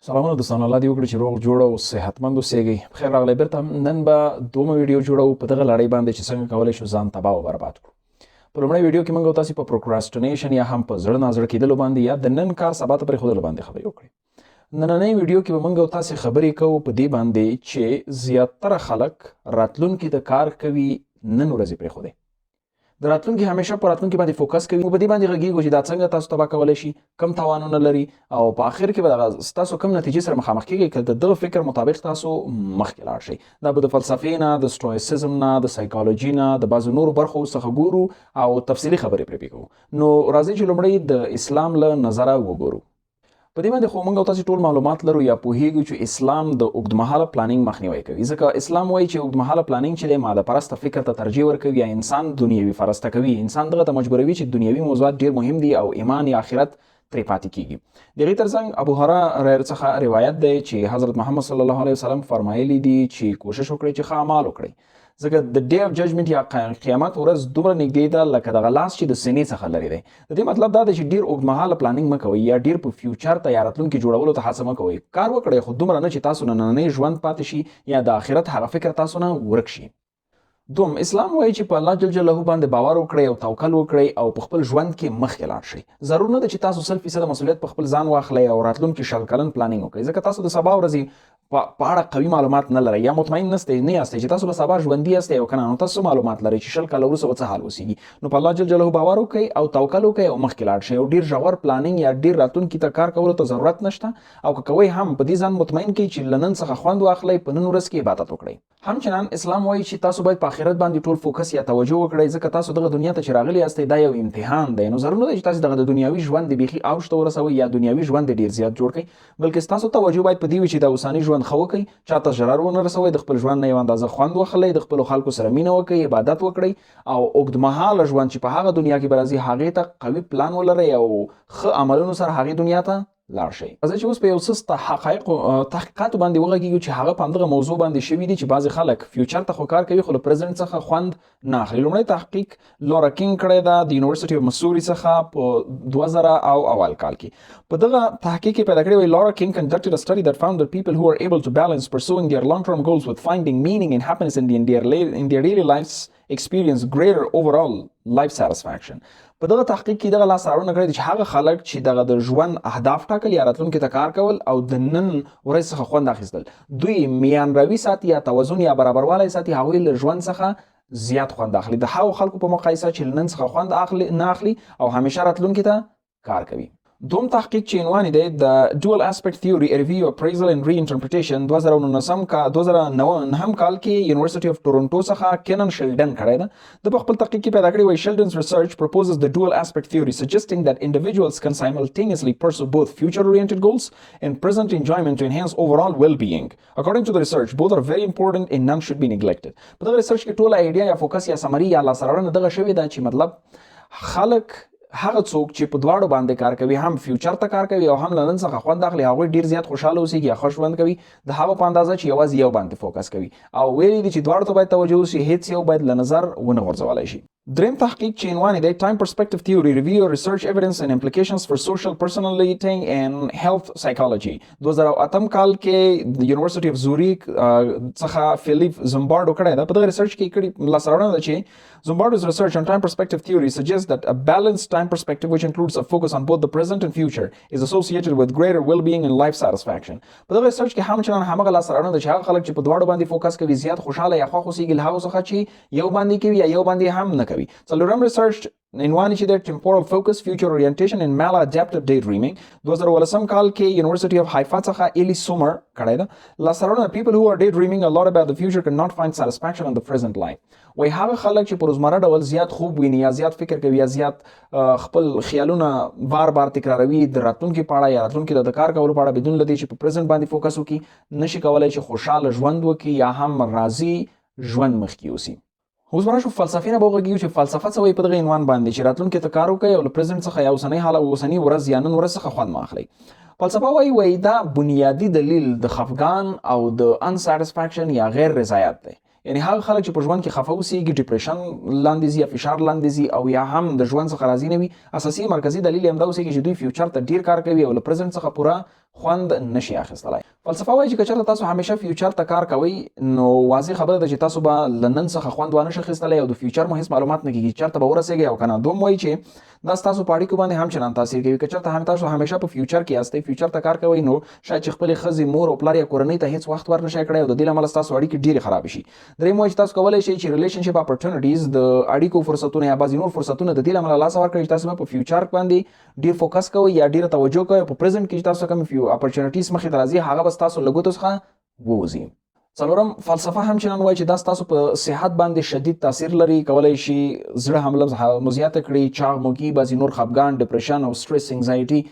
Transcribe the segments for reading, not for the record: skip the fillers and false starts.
سلامونه دوستان، الله دې وکړي چې روغ جوړ او صحتمند اوسئ. بخیر راغلی بیرته. نن به دومه ویډیو جوړو په دغه لړۍ باندې چې څنګه کولی شو ځان تباه او برباد کړو. په لومړۍ ویډیو کې موږ تاسو په procrastination یا هم په زړه نازړه کېدلو باندې یا د نن کار سبا ته پرېښودلو باندې خبرې وکړې. نننۍ ویډیو کې به موږ تاسو خبرې کوو په دې باندې چې زیاتره خلک راتلونکي ته کار کوي، نن ورځې پرېښودې، د راتلونکي همیشه په راتلونکي باندې فوکس کوي. په دې باندې غږیږو چې دا څنګه تاسو تباه کولی شي، کم تاوانونه لري او په اخر کې به دغه ستاسو کم نتیجې سره مخامخ کیږي که د دغه فکر مطابق تاسو مخکې لاړ شئ. دا به د فلسفې نه، د stoicism نه، د سایکولوژي نه، د بعضو نورو برخو څخه ګورو او تفصیلي خبرې پرې کوو. نو راځئ چې لومړی د اسلام له نظره وګورو. په دې باندې خو موږ تاسو ټول معلومات لرو یا پوهیږو چې اسلام د اوږدمهاله planning مخنیوی کوي، ځکه اسلام وایي چې اوږدمهاله planning چې دی ماده پرسته فکر ته ترجیح ورکوي یا انسان دنیوي پرسته کوي، انسان دغه ته مجبوروي چې دنیوي موضوعات ډیر مهم دي او ایمان یا آخرت ترې پاتې کیږي. د هغې ترڅنګ ابو هريره څخه روایت دی چې حضرت محمد صلی الله علیه وسلم فرمایلی دي چې کوشش وکړئ چې ښه اعمال وکړئ، ځکه د day of judgment یا قیامت ورځ دومره نږدې ده لکه دغه لاس چې د سینې څخه لرې دی. د دې مطلب دا دی چې ډیر اوږدمهاله planning مه کوئ یا ډیر په future ته یا راتلونکي جوړولو ته هڅه مه کوئ. کار وکړئ خو دومره نه چې تاسو نننی ژوند پاتې شي یا د آخرت هغه فکر تاسو نه ورک شي. دوم، اسلام وایي چې په الله جل جلاله باندې باور وکړئ او توکل وکړئ او په خپل ژوند کې مخکې لاړ شئ. ضرور نه ده چې تاسو 100% مسؤلیت په خپل ځان واخلئ او راتلونکي 20 کلن planning وکړئ، ځکه تاسو د سبا ورځې په اړه قوي معلومات نه لرئ یا مطمئن نه یاستئ چې تاسو به سبا ژوندي یاستئ او که نه. نو تاسو معلومات لرئ چې 20 کاله وروسته به څه حال اوسېږي. نو په الله جل جلاله باور وکړئ او توکل وکړئ او مخکې لاړ شئ او ډیر ژور planning یا ډیر راتلونکي ته کار کولو ته ضرورت نشته، او که کوئ هم په دې ځان مطمئن کړئ چې له نن څخه خوند واخلئ، په نن ورځ کې عبادت وکړئ. همچنان اسلام وایي چې تاسو باید په آخرت باندې ټول focus یا توجه وکړئ، ځکه تاسو دغه دنیا ته چې راغلي یاستئ دا یو امتحان دی. نو ضرور نه ده چې تاسو دغه د دنیاوي ژوند بیخي اوج ته ورسوئ یا دنیاوي ژوند ډیر زیات جوړ کړئ، بلکې ستاسو توجه باید په دې وي چې د اوسني ژوند ښه وکړئ، چاته ضرر ونه رسوئ، د خپل ژوند نه یو اندازه خوند واخلئ، د خپلو خلکو سره مینه وکړئ، عبادت وکړئ او اوږدمهاله ژوند چې په هغه دنیا کې به راځي هغې ته قوي پلان ولرئ او ښه عملونو سره هغې دنیا ته لاړ شئ. راځئ چې اوس په یو څه حقایقو تحقیقاتو باندې وغږیږو چې هغه په همدغه موضوع باندې شوي دي چې بعضې خلک future ته خو کار کوي خو له present څخه خوند نه اخلي. لومړی تحقیق لورا کینګ کړی ده د University of Missouri څخه په 2001 کال کې. په دغه تحقیق کې پیدا کړی وایي لورا کینګ conducted a study that found that people who are able to balance pursuing their long-term goals with finding meaning and happiness in their daily lives experience greater overall life satisfaction. په دغه تحقیق کې دغه لاس راوړنه کړې چې هغه خلک چې دغه د ژوند اهداف ټاکل یا راتلونکي ته کار کول او د نن ورځ څخه خوند اخیستل، دوی میان روي ساتي یا توازن یا برابروالی ساتي، هغوی له ژوند څخه زیات خوند اخلي د هغو خلکو په مقایسه چې له نن څخه خوند اخلي نه اخلي او همیشه راتلونکي ته کار کوي. دوم تحقیق چې عنوان دی د Dual Aspect Theory: A Review, Appraisal and Reinterpretation 2009 کال کې University of Toronto څخه کینن شلډن کړی ده. د په خپل تحقیق کې پیدا کړی وایي Sheldon's research proposes the dual aspect theory, suggesting that individuals can simultaneously pursue both future-oriented goals and present enjoyment to enhance overall well-being. According to the research, both are very important and none should be neglected. په دغه research کې ټوله idea یا focus یا summary یا لاسته دغه شوې ده چې مطلب خلک هغه څوک چې په دواړو باندې کار کوي، هم future ته کار کوي او هم له نن څخه خوند اخلي، هغوی ډیر زیات خوشحاله اوسېږي یا ښه ژوند کوي د هغو په اندازه چې یوازې یو باندې focus کوي. او ویلي دي چې دواړو ته باید توجه وشي، هیڅ یو باید له نظر ونه غورځولی شي. دریم تحقیق چې عنوان دی Time Perspective Theory: Review Research Evidence and Implications for Social Personality and Health Psychology 2008 کال کې د University of Zurich څخه فیلیپ زمبارډو کړی ده. په دغه research کې کړي لاسته راوړنه ده چې Zimbardo's research on time perspective theory suggests that a balanced time perspective, which includes a focus on both the present and future, is associated with greater well-being and life satisfaction. په دغه research کې همچنان همغه لاسته راوړنه ده چې هغه خلک چې په دواړو باندې focus کوي زیات خوشحاله یا خوښ اوسېږي له هغو څخه چې یو باندې کوي یا یو باندې هم نه کوي. څلورم research عنوان چې دی Temporal Focus, Future Orientation and Maladaptive Daydreaming 2010 کال کې University of Haifa څخه ایلی سومر کړی ده. لاسته راوړنه people who are daydreaming a lot about the future cannot find satisfaction in the present life. وایي هغه خلک چې په روزمره ډول زیات خوب ویني یا زیات فکر کوي یا زیات خپل خیالونه بار بار تکراروي د راتلونکي په اړه یا راتلونکي د کار کولو په اړه، بدون له دې چې په present باندې focus وکړي، نشي کولای چې خوشحاله ژوند وکړي یا هم راضي ژوند مخکې یوسي. اوس به راشو فلسفې نه به وغږېږو چې فلسفه څه وایي په دغه عنوان باندې چې راتلونکي ته کار وکړئ او له present څخه یا اوسنۍ حال او اوسنۍ ورځ یا نن ورځ څخه خوند مه اخلئ. فلسفه وایي دا بنیادي دلیل د خفګان او د unsatisfaction یا غیر رضایت دی. یعنی هغه خلک چې په ژوند کې خفه اوسېږي، depression لاندې ځي یا فشار لاندې ځي او یا هم د ژوند څخه راضي نه وي، اساسي مرکزي دلیل یې همدا اوسېږي چې دوی future ته ډیر کار کوي او له present څخه پوره خوند نشي اخیستلای. فلسفه وایي چې که چېرته تاسو همیشه future ته کار کوئ، نو واضح خبره ده چې تاسو به له نن څخه خوند وانه شئ اخیستلی او د future مو هیڅ معلومات نه کېږي، چېرته به ورسېږئ او که نه. دوم وایي چې دا ستاسو په اړیکو باندې هم چنان تاثیر کوي. که چېرته هم تاسو همیشه په future کې یاستئ، future ته کار کوئ، نو شاید چې خپلې ښځې، مور او پلار یا کورنۍ ته هیڅ وخت ورنه شئ کړی او د دې له امله ستاسو اړیکې ډېرې خرابې شي. دریم وایي چې تاسو کولی شئ چې relationship opportunities، د اړیکو فرصتونه یا بعضې نور فرصتونه د دې له امله لاسه ورکړئ چې تاسو به په future باندې ډېر focus کوئ یا ډېره توجه کوئ. په present کې چې تاسو کوم few opportunities مخې ته راځي، هغه به ستاسو له ګوتو څخه ووځي. څلورم، فلسفه هم چنان وایي چې دا ستاسو په صحت باندې شدید تاثیر لري، کولی شي زړه حمله مو زیاته کړي، چاغ مو کړي، بعضې نور خفګان، depression او stress، anxiety،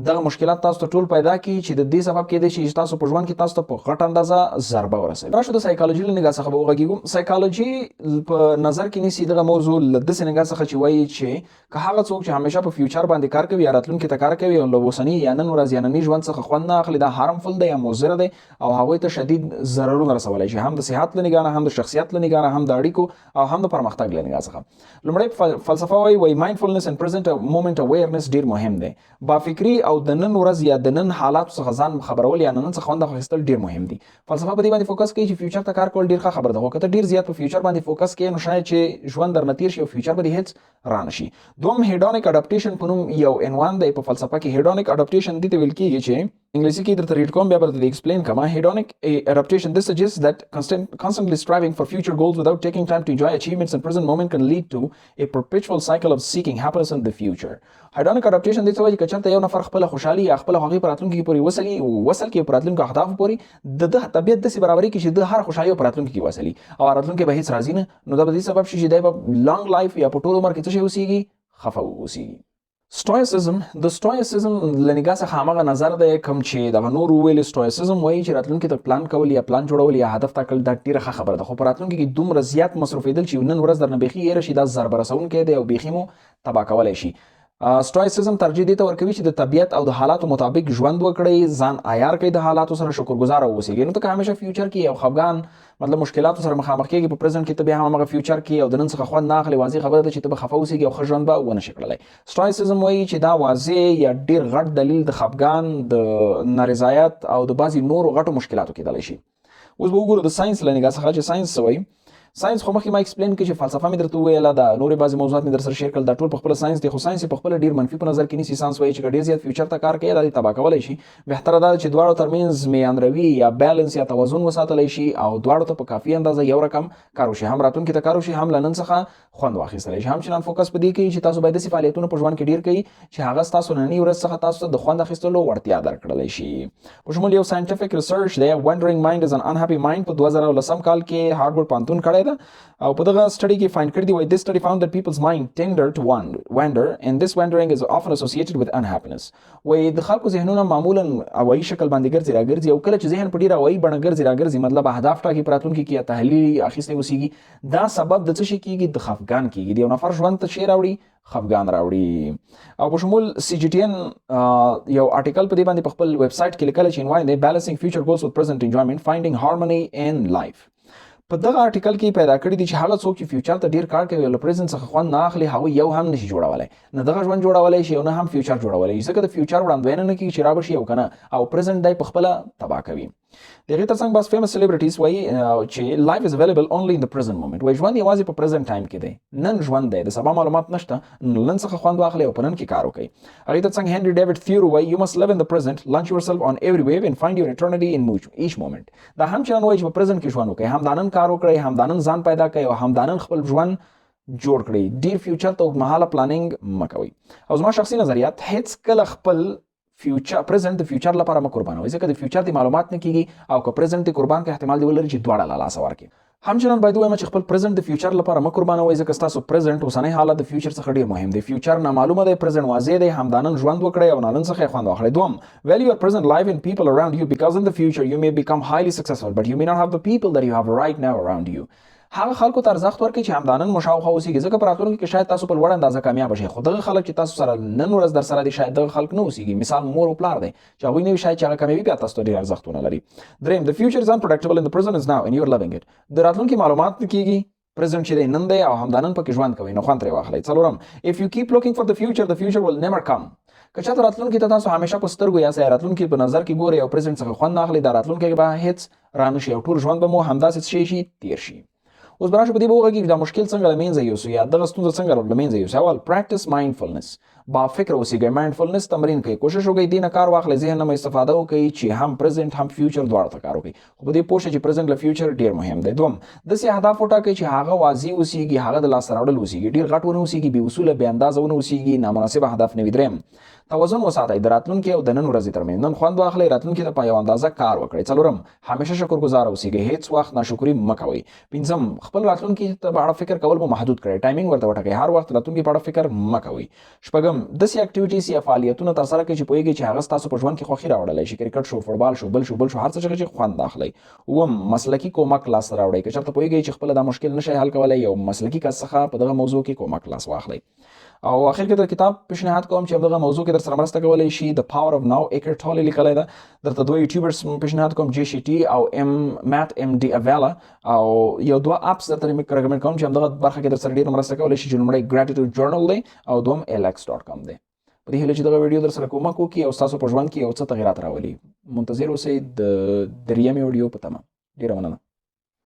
دغه مشکلات تاسو ته ټول پیدا کړي چې د دې سبب کېدای شي چې تاسو په ژوند کې تاسو ته په غټه اندازه ضربه ورسوي. راشو د سایکالوجي له نګاه څخه به وغږېږو. سایکالوجي په نظر کې نیسي دغه موضوع له داسې نګاه څخه چې وایي چې که هغه څوک چې همیشه په future باندې کار کوي یا راتلونکي ته کار کوي او له اوسني یا نن ورځ یا نني ژوند څخه خوند نه اخلي، دا harmful دی یا مضر دی او هغوی ته شدید ضررونه رسولی شي، هم د صحت له نګاه نه، هم د شخصیت له نګاه نه، هم د اړیکو او هم د پرمختګ له نګاه څخه. لومړی فلسفه وایي mindfulness and present moment awareness ډیر مهم دی. با فکری او د نن ورځ یا د نن حالاتو څخه ځان خبرول یا نن څخه خوند اخیستل ډیر مهم دي. فلسفه په دې باندې focus کوي چې future ته کار کول ډیر ښه خبره ده، خو که ته ډیر زیات په future باندې focus کوې، نو شاید چې ژوند درنه تیر شي او future به دې هیڅ رانه شي. دوم، hedonic adaptation په نوم یو عنوان دی په فلسفه کې. hedonic adaptation دې ته ویل کېږي چې انګلیسي کې درته read کوم، بیا به درته explain کړم. Hedonic adaptation: this suggests that constantly striving for future goals without taking time to enjoy achievements in present moment can lead to a perpetual cycle of seeking happiness in the future. Hedonic adaptation دې ته وایي چې چېرته یو نفر خپله خوشحالي یا خپله خوښي په راتلونکي کې پورې وصلي، وصل کې په راتلونکو اهدافو پورې د ده طبیعت داسې برابري کې چې د هر خوشحالي په راتلونکي کې وصلي او راتلونکي به هیڅ راځي نه، نو دا به دې سبب شي چې دی به long life یا په ټول عمر کې څه شی اوسېږي؟ خفه اوسېږي. Stoicism، د Stoicism له نګاه څخه هماغه نظر دی کوم چې دغه نور وویل. Stoicism وایي چې راتلونکي ته پلان کول یا پلان جوړول یا هدف ټاکل دا ډېره ښه خبره ده، خو په راتلونکي کې دومره زیات مصروفېدل چې نن ورځ درنه بیخي هېره شي، دا ضربه رسونکی دی او بیخي مو تباه کولی شي. Stoicism ترجیح دې ته ورکوي چې د طبیعت او د حالاتو مطابق ژوند وکړئ، ځان عیار کړئ، د حالاتو سره شکرګزار اوسئ. نو ته که همیشه future کې او خفګان، مطلب مشکلاتو سره مخامخ کېږي، په present کې ته بیا هم هغه future کې او د نن څخه خوند نه اخلې، واضح خبره ده چې ته به خفه اوسېږي او ښه ژوند به ونه شې کړلی. Stoicism وایي چې دا واضح یا ډېر غټ دلیل د خفګان، د نارضایت او د بعضې نورو غټو مشکلاتو کېدلی شي. اوس به وګورو د ساينس له نګاه څخه چې ساينس څه وایي. ساينس خو مخکې ما explain کړ چې فلسفه مې درته وویله، دا نورې بعضې موضوعات مې در سره share کړل، دا ټول په خپله ساينس دی، خو ساينس یې په خپله ډېر منفي په نظر کې نیسي. ساينس وایي چې که ډېر زیات future ته کار کوي، دا دې تباه کولی شي. بهتره دا ده چې دواړو ترمنځ میانروي یا balance یا توازن وساتلی شي او دواړو ته په کافي اندازه یو رقم کار وشي، هم راتلونکي ته کار وشي، هم له نن څخه خوند واخیستلی شي. همچنان focus په دې کوي چې تاسو باید داسې فعالیتونه په ژوند کې ډېر کوئ چې هغه ستاسو نننۍ ورځ څخه تاسو ته د خوند اخیستلو وړتیا درکړلی شي. په شمول یو scientific research دی، "Wandering Mind is an Unhappy Mind"، په 2010 کال کې هارورډ پوهنتون کړی ده او په دغه study کې find کړی دی، وایي this study found that people's mind tender to wander and this wandering is often associated with unhappiness. وایي د خلکو ذهنونه معمولا هوایي شکل باندې ګرځي راګرځي او کله چې ذهن په ډیر هوایي بڼه ګرځي راګرځي، مطلب اهداف ټاکي په راتلونکي کې یا تحلیل اخیستی اوسېږي، دا سبب د څه شي کېږي؟ د خفګان کېږي. د یو نفر ژوند ته شی راوړي؟ خفګان راوړي. او په شمول CGTN یو article په دې باندې په خپل ویب سایټ کې لیکلی چې عنوان دی "Balancing Future Goals with Present Enjoyment: Finding Harmony in Life". په دغه article کې پیدا کړی دي چې هغه څوک چې future ته ډیر کار کوي او له present څخه خوند نه اخلي، هغوی یو هم نشي جوړولی، نه دغه ژوند جوړولی شي او نه هم future جوړولی شي، ځکه د future وړاندوینه نه کیږي چې را به شي او که نه، او present دی په خپله تباه کوي. د هغې ترڅنګ بعض famous celebrities وایي چې life is available only in the present moment. وایي ژوند یوازې په present time کې دی، نن ژوند دی، د سبا معلومات نشته، نو نن څخه خوند واخلئ او په نن کې کار وکړئ. هغې ترڅنګ هنري ډیوډ تیورو وایي you must live in the present, launch yourself on every wave and find your eternity in each moment. دا هم چنان وایي چې په present کې ژوند وکړئ، هم دا نن کار وکړئ، هم دا نن ځان پیدا کړئ او هم دا نن خپل ژوند جوړ کړئ. ډیر future ته اوږدمهاله planning مه کوئ. او زما شخصي نظریات، هیڅ کله خپل future present د future لپاره مه قربانوئ، ځکه د future د معلومات نه کیږي او که present دې قربان کړي، احتمال دی ولري چې دواړه له لاسه ورکړي. همچنان باید ووایم چې خپل present د future لپاره مه قربانوئ، ځکه ستاسو present، اوسنی حالت د future څخه ډیر مهم دی. Future نامعلومه دی، present واضح دی. همدا نن ژوند وکړئ او نن څخه خوند واخلئ. دوم، value your present life and people around you, because in the future you may become highly successful, but you may not have the people that you have right now around you. هغه خلکو ته ارزښت ورکړئ چې همدا نن مو شاوخوا اوسېږي، ځکه په راتلونکي کې شاید تاسو په لوړه اندازه کامیاب شئ، خو دغه خلک چې تاسو سره نن ورځ در سره دي، شاید دغه خلک نه اوسېږي. مثال مور او پلار دی، چې هغوی نه وي، شاید چې هغه کامیابي بیا تاسو ته ډېر ارزښت ونه لري. دریم، the future is unpredictable and the present is now and you are living it. د راتلونکي معلومات نه کیږي، present چې دی نن دی او همدا نن پکې ژوند کوئ، نو خوند ترې واخلئ. څلورم، if you keep looking for the future, the future will never come. که چېرته راتلونکي ته تاسو همیشه په سترګو یاست یا راتلونکي په نظر کې ګورئ او present څخه خوند نه اخلئ، دا راتلونکی به هیڅ رانه شي او ټول ژوند به مو همداسې څه شي تیر شي. اوس به راشو په دې به وغږېږو چې دا مشکل څنګه له منځه یوسو یا دغه ستونزه څنګه له منځه یوسو. اول، practice mindfulness، با فکر اوسېږئ، mindfulness تمرین کوئ، کوشش وکړئ دې نه کار واخلئ، ذهن نه مو استفاده وکړئ چې هم present هم future دواړو ته کار وکړئ، خو په دې پوه شئ چې present له future ډېر مهم دی. دوم، داسې اهداف وټاکئ چې هغه واضح اوسېږي، هغه د لاسته راوړل اوسېږي، ډېر غټ ونه اوسېږي، بې اصوله بې اندازه ونه اوسېږي، نامناسب اهداف نه وي. درېیم، توازن وساتئ د راتلونکي او د نن ورځې ترمنځ، نن خوند واخلئ، راتلونکي ته په یو اندازه کار وکړئ. څلورم، همیشه شکرګزار اوسېږئ، هیڅ وخت ناشکري مه کوئ. پنځم، خپل راتلونکي ته په اړه فکر کول مو محدود کړئ، timing ورته وټاکئ، هر وخت راتلونکي په اړه فکر مه کوئ. شپږم، داسې activities یا فعالیتونه ترسره کړئ چې پوهېږئ چې هغه ستاسو په ژوند کې خوښي راوړلی شي، کرکټ شو، فوټبال شو، بل شو بل شو، هر څه چې خوند اخلئ. اووم، مسلکي کومک لاسته راوړئ، که چېرته پوهېږئ چې خپله دا مشکل نشئ حل کولی، یو مسلکي کس څخه په دغه موضوع کې کومک لاس واخلئ. او اخر کې د کتاب پیشنهاد کوم چې دغه موضوع کې در سره مرسته کولی شي، The Power of Now، ایکرټ ټولي لیکلی ده. درته دوه YouTubers پیشنهاد کوم، جی شي ټي او ام مات ام ډي اویلا، او یو دوه apps درته recommend کوم چې همدغه برخه کې در سره ډېره مرسته کولی شي، چې لومړی Gratitude Journal دی او دوم alx.com دی. په دې هیله چې دغه ویډیو در سره کومک وکړي او ستاسو په ژوند کې یو څه تغیرات راولي. منتظر اوسئ د دریمې ویډیو په تمه. ډېره مننه.